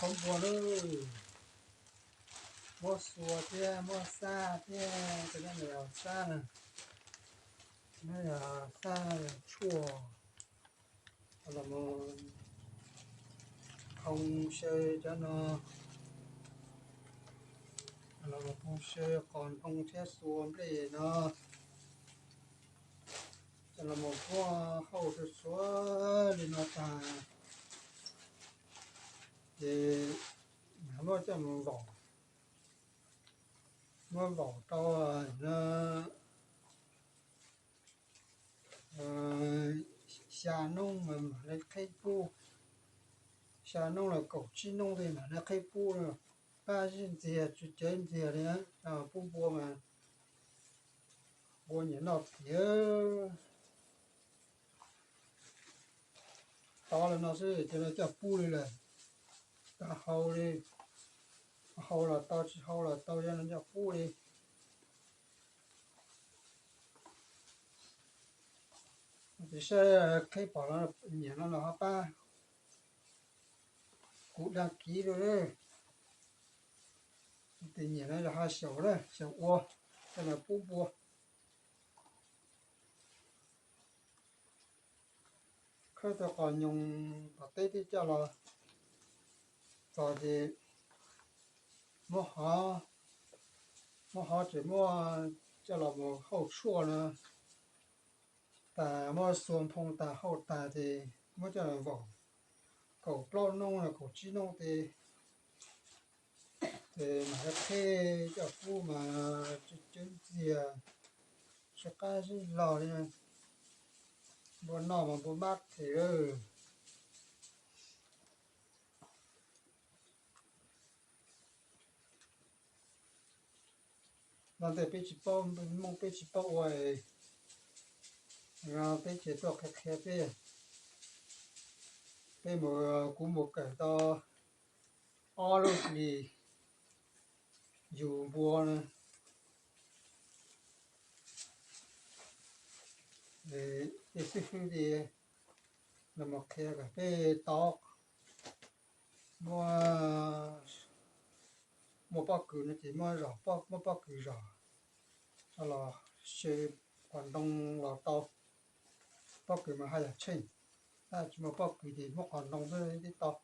Phob npua lawm, muab xua thiab muab xaj thiab, cov no yog xaj na, no yog xaj tshuaj, los mus thoo saw cov no, los mus thoo saw qos ntoo thiab xua nplej no, los mus muab hauj tsuav tsuav li no tag, ces muab coj mus vaum, muab vaum rau no xya noob mas mam li qhib pub, xya noob los kaum tsib noob li mam li qhib pub, pab zib ntxiag tsis cev ntxiag li, pub npua mas npua nyiam noj tiag. Tod los no xwb ces lawv coj pub li lawm, tau hau li, hau los tau tsis hau los tau, yog no coj pub li. Tis saib qhib pom los nyiam no los ho pab kuv dag kiv rau, tis nyiam no los ho xyaum, xyaum ua, coj los pub npua. Khawb tau qos nyoos tom teb twb coj los txog ces muab hov, muab hov ces muab coj los mus hauj tshuaj no, tas muab xua nphoo tas hauj tas ces muab coj los vaum kaum plaub noob los kaum tsib noob ces, ces mam li qhib coj pub mas cev ntxiag, tsis qab zib log li, npua noj mas npua mab them lawm. Los ntawm peb tsis paub, Hmoob peb tsis paub ua, peb ces tuaj qhia qhia peb. Peb mus, kuv mus kawm tau ob lub hlis yug npua na, tej xib hwb li los mus qhia kom peb tau muaj, muaj pob kws no ces muab zom, muab pob kws zom, los saw qos ntoo los tau. Pob kws mas haj yam tsheej, tab tsis muaj pob kws ces muab qos ntoo xwb twb tau.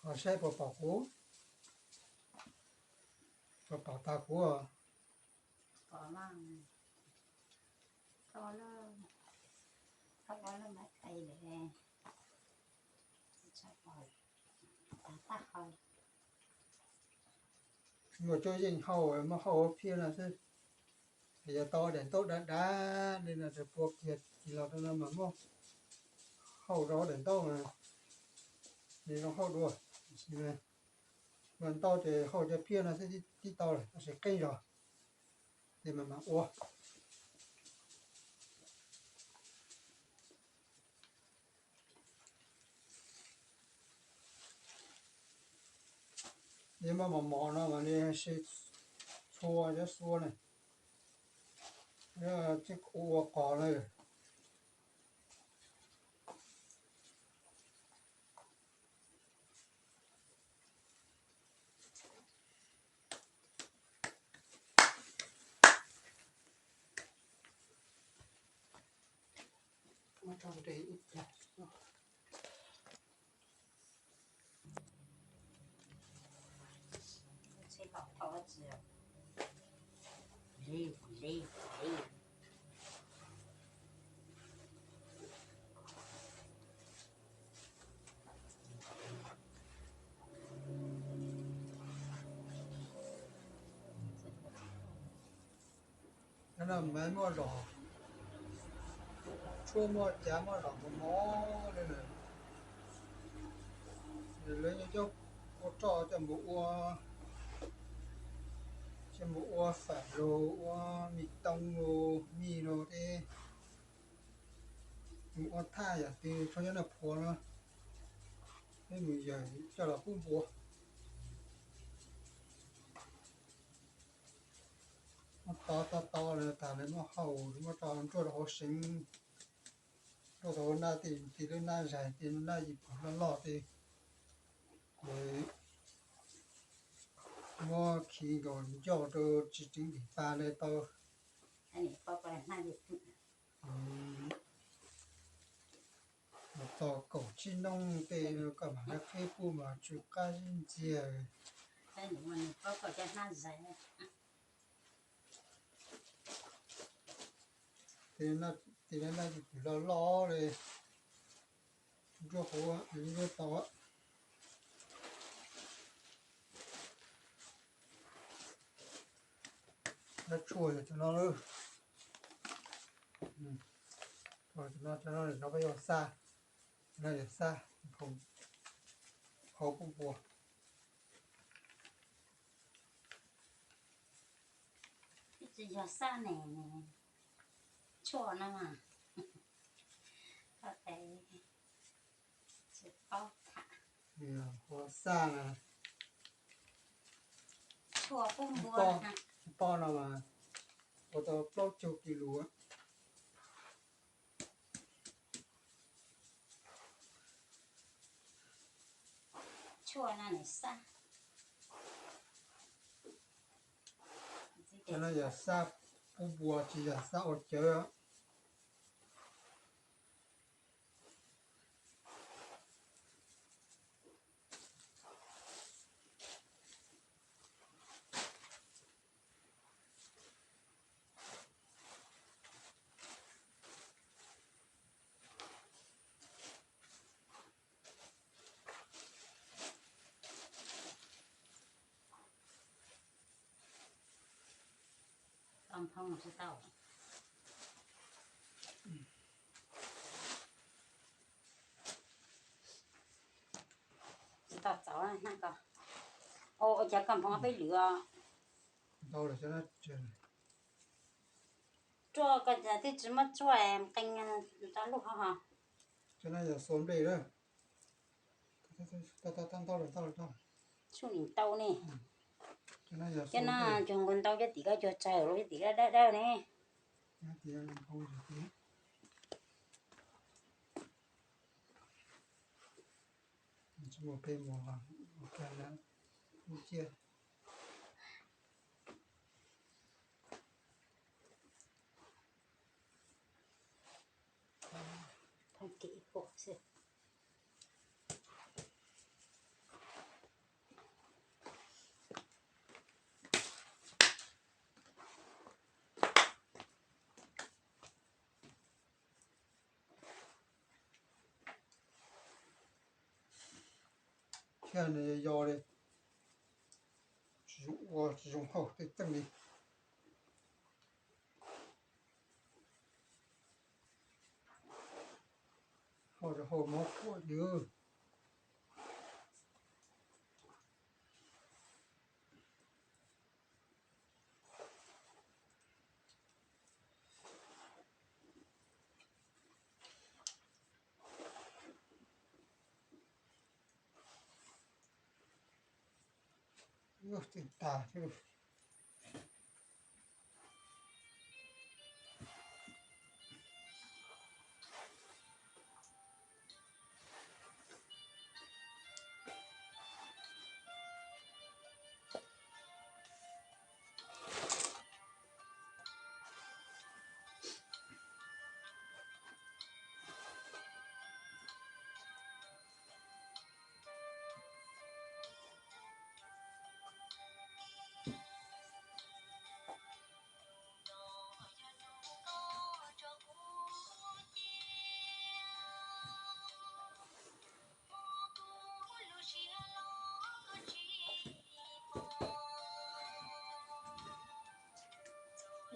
Ho saib puas pom kuv, puas pom tag kuv? Muaj cuab yeej hauj, muab hauj phiaj no xwb. Yog tau daim ntaub dav dav li no, pua kiag tis los rau no mas muab hauj rau daim ntaub mas nws zoo hauj dua. Ua ntaub ces hauj cov phiaj no xwb tib tau lawm, tab sis qeeb zog ces mas mam ua. Yog muaj mos mos no mas nws siv txhua cov xua na, tsis ua qos na. Cov no mas muaj zom, tshuaj muaj cav muaj zom mos mos li lawm. Lawv yuav coj ua roj coj mus ua Coj mus ua fam los ua me toob los mij los tej, mus ua thaj yam twg tso nyob nram qhuav no, peb mus yawm coj los pub npua. Muab tov tau tau lawm tas lawv muab hau, muab tso ntsuaj rau hauv seev, ntsuaj tau nab, tej lub nab zais tej lub nab yim pum loj loj tej, kuv muab khi nkaus ncauj rau tsis tseev ntim pa li tau. Mus txog kaum tsib hnub tej koj mam nqa qheb pub mas tsw qab zib ntxiag. Tej nab yim pum loj loj li, ntsuab hauv ntsuab tau. Nab tshuaj yog cov no lawm. Cov no, cov no peb yuav xa, cov no yuav xa hauv pub npua. Tsis yog xab nes, tshuaj no mas, koj tes tsis paub tham. Ua xab na, tshuaj pub npua, pob no mas ua tau plaub caug kis lus. Tshuaj no nws xab. Cov no yog xab pub npua tsis yog xab ua cawv. Tau nphoo tsis tau. Tsis tau txauv na ko. Ua cas koj nphoo peb lwm os? Ruaj ko twb tsis muab tsuaj qee rau lub hov. Tsuj nim ntau ne. Cov no cuag nkaus ntau cov tim ko cuag tsawg los cov tim ko dawb dawb ne. Thiab nws yog yog li, tsis zoo ua tsis zoo haus tej txeej li. Haus rau haus mob quaj li. Ub, tsis tas thiab.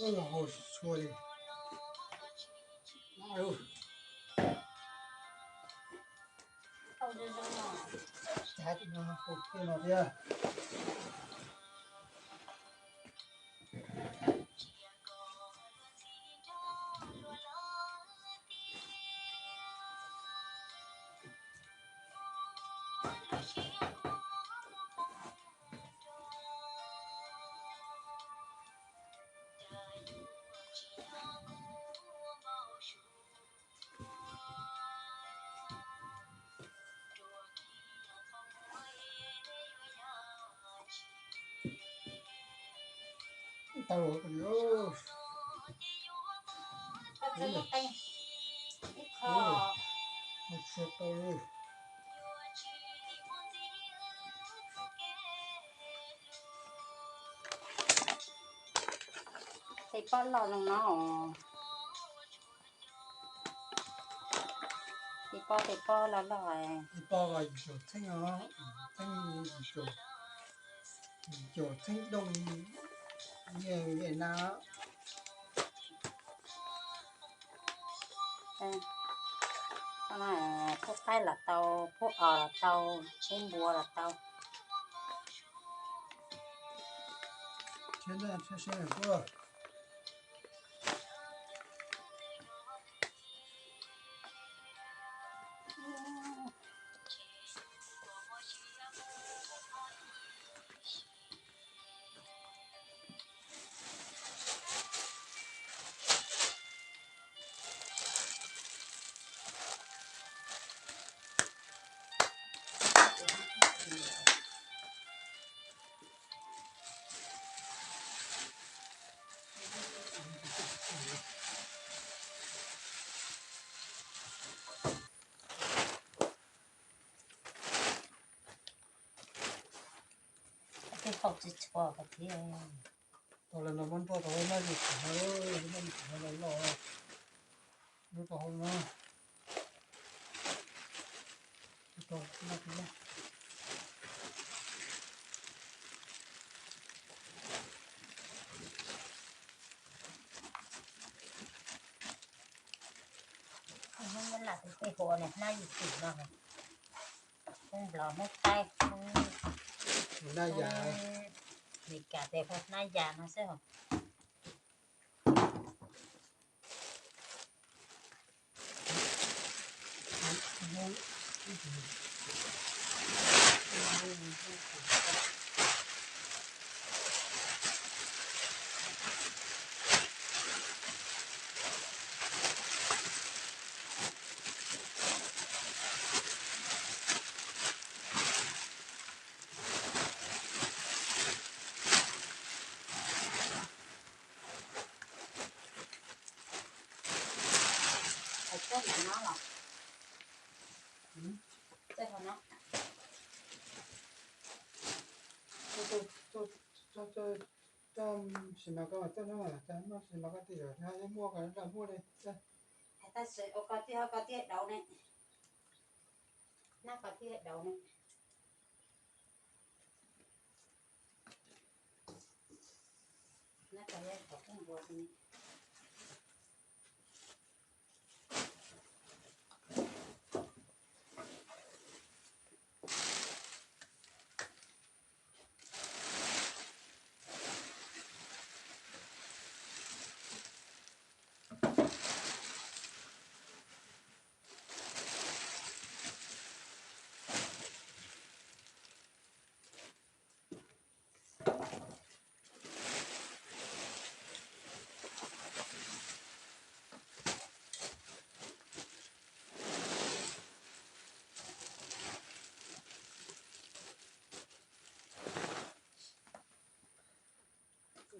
Ub, haus tsis tshua li. Cav tim no haus tej no thiab. Tau, tau li. Tes pob loj no no. Tes pob, tes pob loj loj. Tes pob yim caum txheeb os, txheeb yim caum, yim caum txheeb dooj, nyiaj Vietnam. Phub qaib los tau, phub os los tau, phub npua los tau. Tej qau tsis tshua koj thiab. Tau los no muab nroj tau, noj yus txiv no, noj yus txiv no los loj, nroj tau hauv no. Hnub nyob lam tus pej huam no hnab yus txiv no, Hmoob Nplog, Hmoob Thaib, Hmoob Nab Yaj, Meskas tes hu hnab yaj no xwb. Txawj hov no los? Txawj hov no. Sim mas koj txawj no, sim mas koj twb yog muaj koj muaj li. Hais tab sis ua koj tiag, koj tiag daus ne. Nab koj tiag daus ne. Nab koj yog qhov koj npua xwb ne.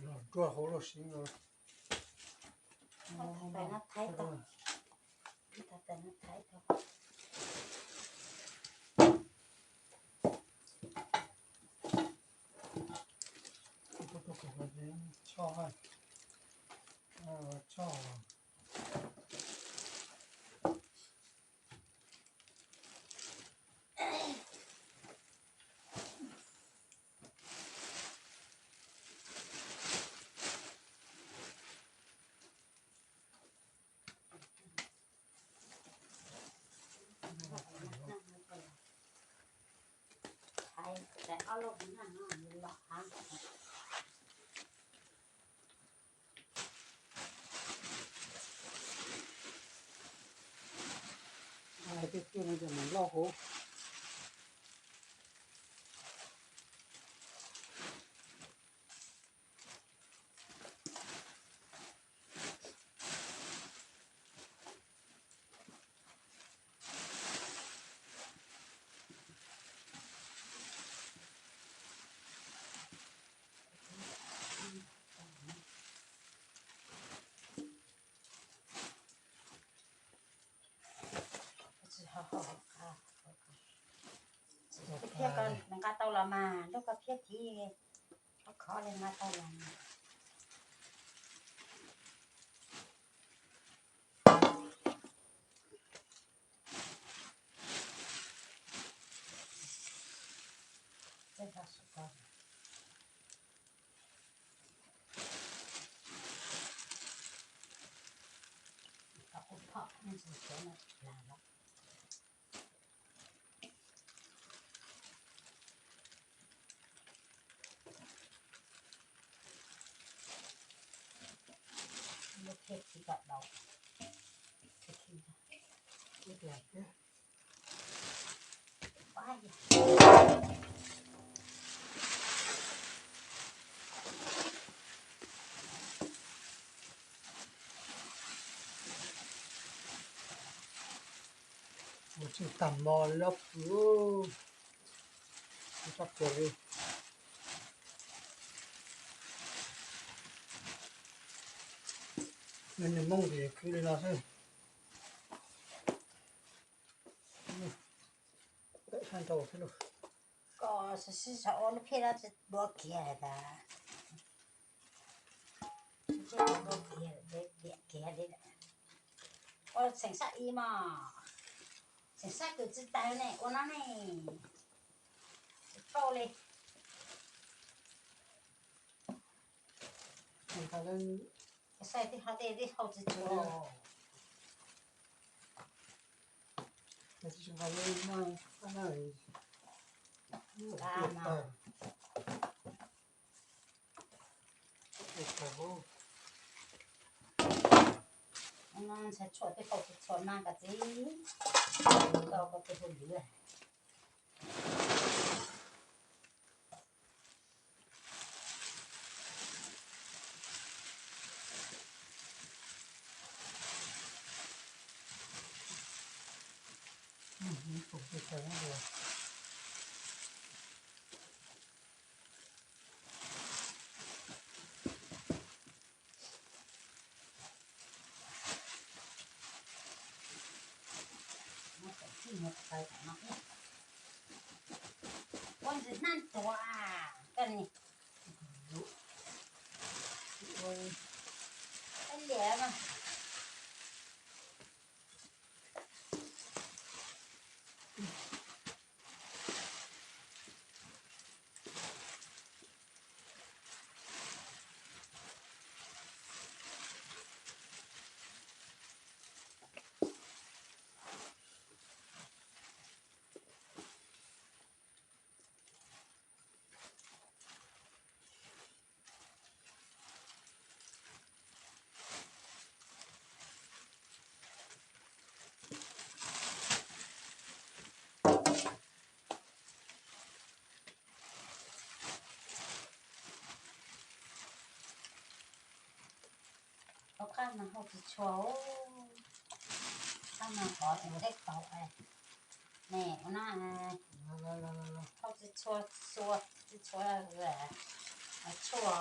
Los ruaj hauv lub siv no. Tais no thaij tau. Tais no thaij tau. Choj, choj. Hais tias twg no ces mus loj hauv. Thiab koj nqa tau los mas, nrog koj thiab thiv, khov khov li nqa tau los mas. Ua tsis tag hmo li ob pw, tsis tau pw li. Nws nws mooj ces khwv li no xwb. Tawm sab nraud xwb lauj. Koj sib sib ua lub phiab no tsis dua kiag tas. Dua kiag, diam kiag li. Ua xeem sab ib mos, xeem sab kws tsis tawg ne ua no ne, tsis tau li. Saib tib hau tej tib hau tsis tshua. Ntshai tshuaj tej hau tsis tshua na koj txiv, tau koj tej hauj lwm. Ua ntsis hnab tuav koj ni. Liam mas. Ua qab no hau tsis tshua, qab no qhov tseem teb kaus ne ua no, hau tsis tshua, tsis tshua, tshua.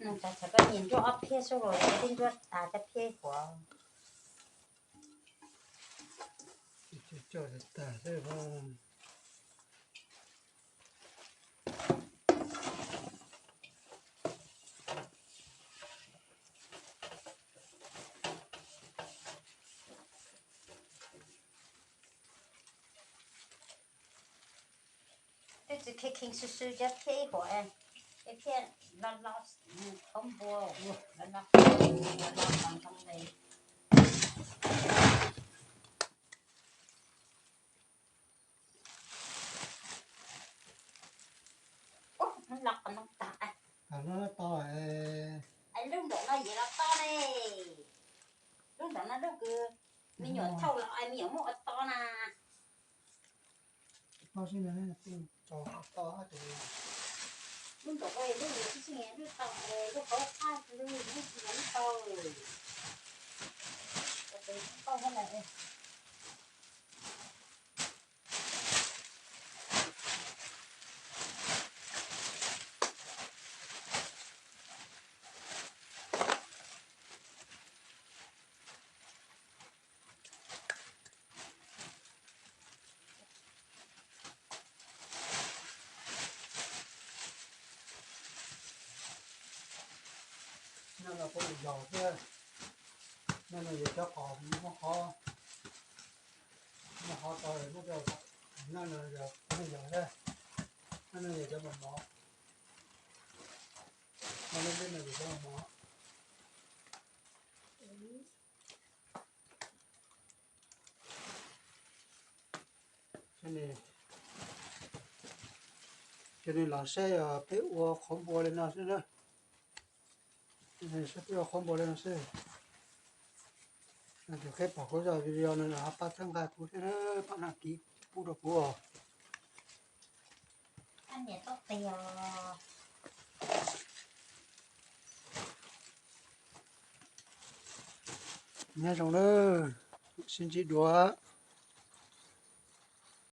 Nws tas tsam koj nyiam nruab ob phiab xwb los tib nruab tas cov phiab huav. Twb tsis kheev kheev swm swm cov phiab ib huam, cov phiab los los qhov npua, los los qhov npua, los los qhov ntoo li. Los qhov ntoo tag. Lub nram no yeej los to ne. Lub nram no lub kws me nyuam thauj los me nyuam muab ua to na. Tau sib nws tso tau ces lub ntawm ko lub yuav tib si lub tau lub qhov qab lub tsis yog lub tau. Tau hab na. No los puab yaus thiab. No no yog cov qos muaj qhov, muaj qhov tau muaj cov, no no yog puab yaus thiab. No no yog cov mos mov, no lub ntiab no yog cov mos mov. Ces nws los saib peb ua qhov npua li no xwb na. Saib peb ua qhov npua li no xwb. Tus qheb pom kuv zaj video no los ho pab txhawb nqa kuv thiab, pab đăng ký pub rau kuv os. Nyob zoo na, sib ntsib dua.